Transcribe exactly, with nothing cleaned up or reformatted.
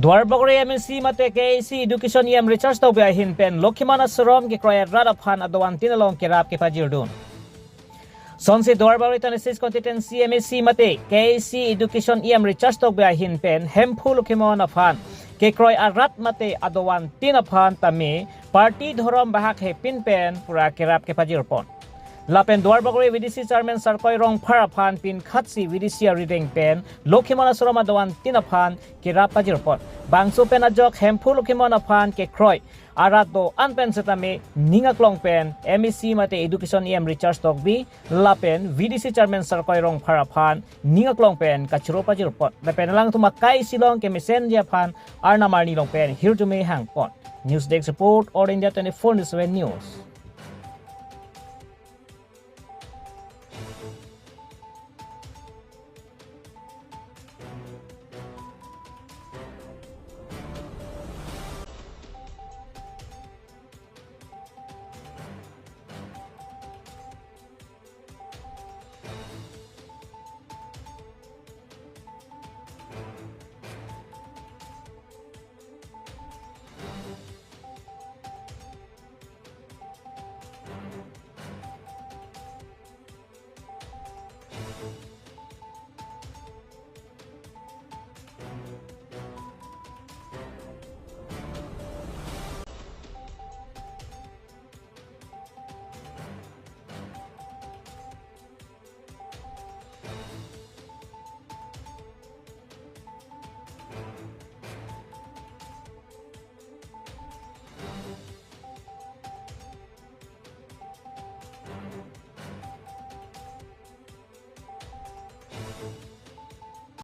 Duarbagori M A C mate K A A C Education E M Richard Tokbi ahin pen Lokhimon Ashram kekroi arat aphan adovan tin along kerap kepajirdun. Sonsi Duarbagori twenty six constituency M A C mate K A A C Education E M Richard Tokbi ahin pen Hemphu Lokhimon aphan kekroi arat mate adovan tin aphan tame party dhorom bahak hepin pen pura kerap kepajirpon. Lapen Duarbagori V D C Chairman Sarkoi Rongphar aphan pinkhatsi V D C arideng pen Lokhimon Ashram adovan tin aphan kerap pajirpon. Bangso pen ajok Hemphu Lokhimon aphan kekroi arat do-an pen setame ning aklong pen M A C mate Education E M Richard Tokbi lapen V D C Chairman Sarkoi Rongphar aphan ning aklong pen kachoro pajirpon. Lapen alangtum akai silong kemesenji aphan arnam arni along pen hirjume hangpon. News Desk Report, All India twenty four into seven News.